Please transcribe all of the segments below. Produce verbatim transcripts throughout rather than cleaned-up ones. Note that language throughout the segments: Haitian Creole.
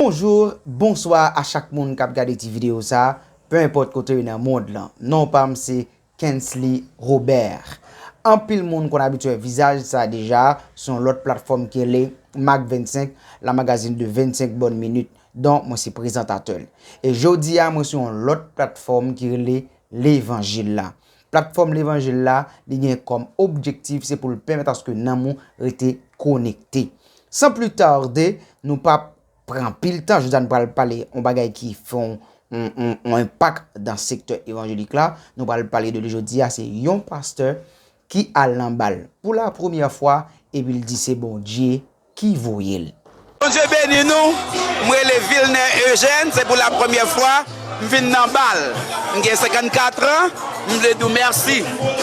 Bonjou, bonswa a chak moun k ap gade ti videyo sa, pe enpòt kote w ye nan mond lan. Non pa m se Kensley Robert. Anpil moun konn abitye wè vizaj sa deja sou yon lòt platfòm ki rele Mac vennsenk, la magazine de vingt-cinq bonnes minutes, dont mwen se prezantatè l. E jodi a, mwen sou yon lòt platfòm ki rele Levanjil la. Platfòm Levanjil la, li gen kòm objektif, se pou l pèmèt aske nanm ou rete konekte. San pli tade, nou p ap pran anpil tan, jodi a nou pral pale yon bagay ki fè yon, yon, yon, yon enpak nan sektè evanjelik la. Nou pral pale de li jodi a, se yon pastè ki al nan bal. Pou la premyè fwa, epi l di se Bondye ki voye l. Bondye beni nou. M rele Vilner Eugène. Se pou la premyè fwa m vin nan bal. M gen senkannkat an. M vle di w mèsi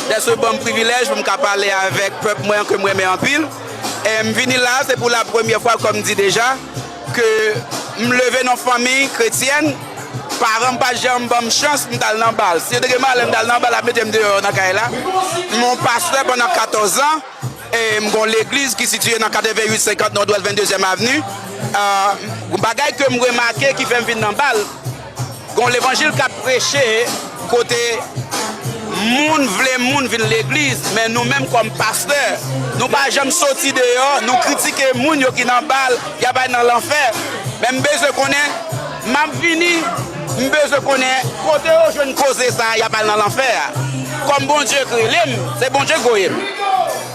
dèske w ban m privilèj pou m ka pale avèk pèp mwen ke m renmen anpil. E m vini la, se pou la premyè fwa, kòm m di deja, ke m leve nan fanmi kretyèn. Paran m pa t janm ban m chans pou m t al nan bal. Si yo te gen malè m t al nan bal, ap mete m deyò nan kay la. M yon pastè pandan katòz an. E m gon legliz ki sitiye nan katreven uit senkant Nòdwès venndezyèm Avni. Ah, yon bagay ke m remake ki fè m vin nan bal, gon levanjil k ap preche kote moun vle moun vin legliz, men nou menm kòm pastè, nou pa janm soti deyò, nou kritike moun yo ki nan bal, y ap al nan lanfè. Men m bezwen konnen, m ap vini, m bezwen konnen kote yo jwenn koze sa, y ap al nan lanfè a. Kòm Bondye k rele m, se Bondye k voye m.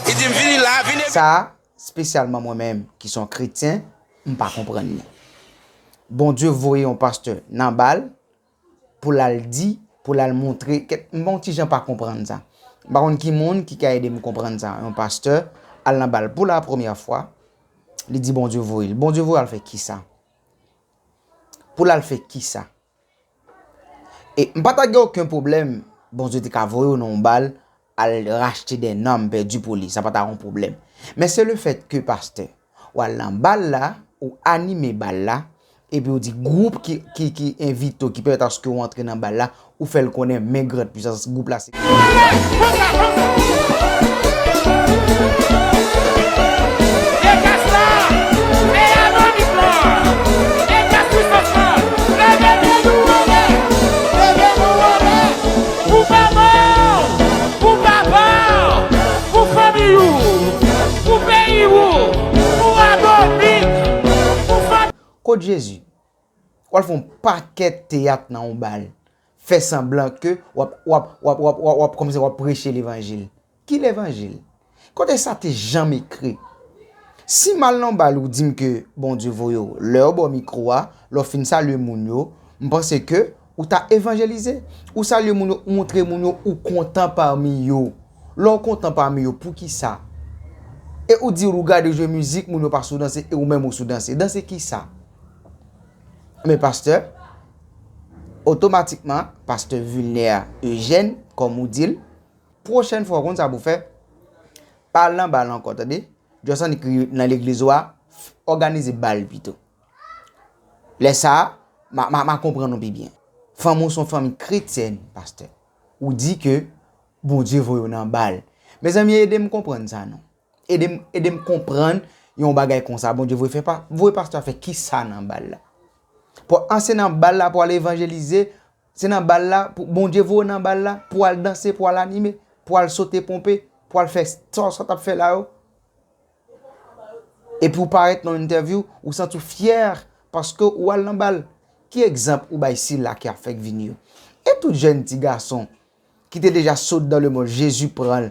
Li di m vini la, vini. Sa a, espesyalman mwen menm, ki se yon kretyen, m pa konprann li. Bondye voye yon pastè nan bal pou l al di, pou l al montre, kèt, m pa yon ti jan pa konprann sa. M pa konn ki moun ki ka ede m konprann sa. Yon pastè al nan bal pou la premyè fwa, li di Bondye voye l. Bondye voye l al fè kisa? Pou l al fè kisa? E m pa ta gen okenn pwoblèm, Bondye te ka voye w nan yon bal, al rachte de nanm pèdi pou li, sa pa ta yon pwoblèm. Men se le fèt ke pastè, w al nan bal la, ou anime bal la, epi w di gwoup ki, ki, ki envite w, ki pèmèt aske w antre nan bal la, ou fè l konnen men Grand Puissance, gwoup la se. Pou papa w, pou papa w, pou fanmi w, pou peyi w, pou Ladonit, pou fanmi. Kot Jezi? W al fè yon pakèt teyat nan yon bal. Fè sanblan ke w ap, w ap, w ap, w ap, w ap, w ap kòmsi w ap preche levanjil. Ki levanjil? Kote sa te janm ekri? Si m al nan bal ou di m ke Bondye voye w, lè yo ba w mikwo a, lè w fin salye moun yo, m panse ke ou ta evanjelize. Ou salye moun yo, ou montre moun yo ou kontan pami yo. Lè w kontan pami yo, poukisa? E ou di ou gade jwe mizik, moun yo pa sou danse, e ou menm ou sou danse. Danse kisa? Men pastè, otomatikman, pastè Vilner Eugène, kòm ou di l, pwochèn fwa, w konn sa pou w fè? Pa al nan bal ankò, tande? Just annik nan legliz ou a, òganize bal pito. Lè sa a, m a, m a, m a konprann ou pi byen. Fanmi w se yon fanmi kretyèn, pastè. Ou di ke Bondye voye w nan bal. Mezanmi, ede m konprann sa non. Ede m, ede m konprann yon bagay konsa. Bondye voye fè pa, voye pastè a fè kisa nan bal la? Pou, an, se nan bal la pou al evanjelize, se nan bal la, pou, Bondye voye w nan bal la, pou al danse, pou al anime, pou al sote ponpe, pou al fè sa, sa w t ap fè la yo. Epi w parèt nan yon entèvyou, ou santi w fyè paske ou al nan bal. Ki egzanp ou bay sila ki ap fèk vini yo? E tout jèn ti gason ki te deja sot dan lemond, Jezi pran l,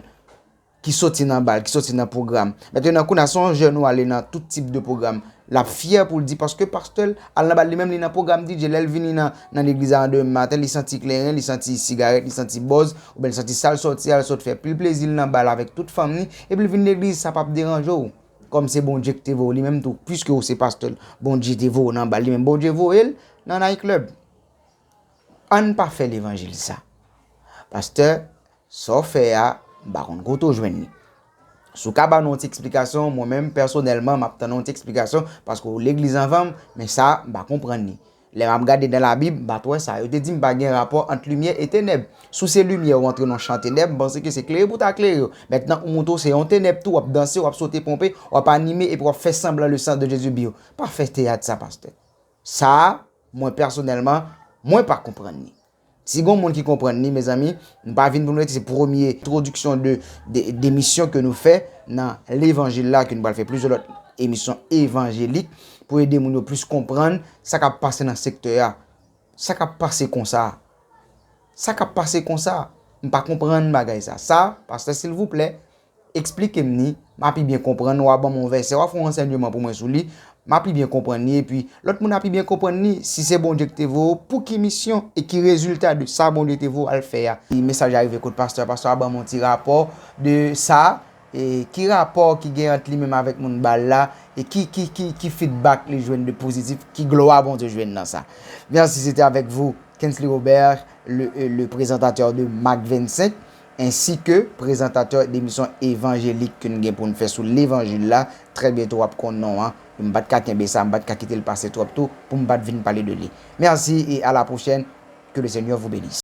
ki soti nan bal, ki soti nan pwogram. Mentnan, kounye a, se yon jèn ou ale nan tout tip de pwogram. L ap fyè pou l di, paske pastè l al nan bal, li menm li nan pwogram D J, lè l vini nan, nan legliz a an demen maten, li santi kleren, li santi sigarèt, li santi bòz, oubyen li santi sa l sòti a, l sot fè pil plezi l nan bal avèk tout fanm li, epi l vin legliz, sa p ap deranje w. Kòm se Bondye ki te voye w, li menm tou, piske ou se pastè l, Bondye te voye w nan bal, li menm Bondye voye l nan night club. Ann pa fè levanjil sa. Pastè, sa w fè a, m pa konn kote w jwenn li. Si w ka ban nou yon ti eksplikasyon, mwen menm, pèsonèlman, m ap tann yon ti eksplikasyon, paske w legliz anvan m, men sa, m pa konprann li. Lè m ap gade nan Labib, m pa t wè sa. Yo te di m pa gen rapò ant limyè e tenèb. Si w se limyè, ou antre nan yon chan tenèb, m panse ke se klere pou w ta klere yo. Mentnan, ou montre w se yon tenèb tou, w ap danse, w ap sote ponpe, w ap anime, epi w ap fè sanblan le sang de Jésus bi w. Pa fè teyat sa, pastè. Sa a, mwen pèsonèlman, mwen pa konprann li. Si gon moun ki konprann li, mezanmi, nou pa vin pou nou rete, se premye entwodiksyon de, de, de emisyon ke nou fè nan levanjil la, ke nou pral fè plizyè lòt emisyon evanjelik pou ede moun yo plis konprann sa k ap pase nan sektè a. Sa k ap pase konsa? Sa k ap pase konsa? M pa konprann bagay sa. Sa, pastè, silvouplè, eksplike m ni, m a pi byen konprann, w a ban m yon vèsè, w a fè yon ansèyman pou mwen sou li, m a pi byen konprann li, epi lòt moun a pi byen konprann li, si se Bondye ki te voye w, pou ki misyon e ki rezilta de sa Bondye te voye w al fè a. Si mesaj la rive kot pastè, pastè a ban m yon ti rapò de sa, e ki rapò ki gen ant li menm avèk moun bal la, e ki, ki, ki, ki feedback li jwenn de pozitif, ki glwa Bondye jwenn nan sa. Merci, c'était avec vous, Kensley Robert, le, euh, le présentateur de Mac vingt-cinq, ainsi que présentatè de emisyon evanjelik ke n gen pou n fè sou levanjil la. Trè byento w ap konn non an. M pa t ka kenbe sa, m pa t ka kite l pase twòp tou pou m pa t vin pale de li. Merci et à la prochaine. Que le Seigneur vous bénisse.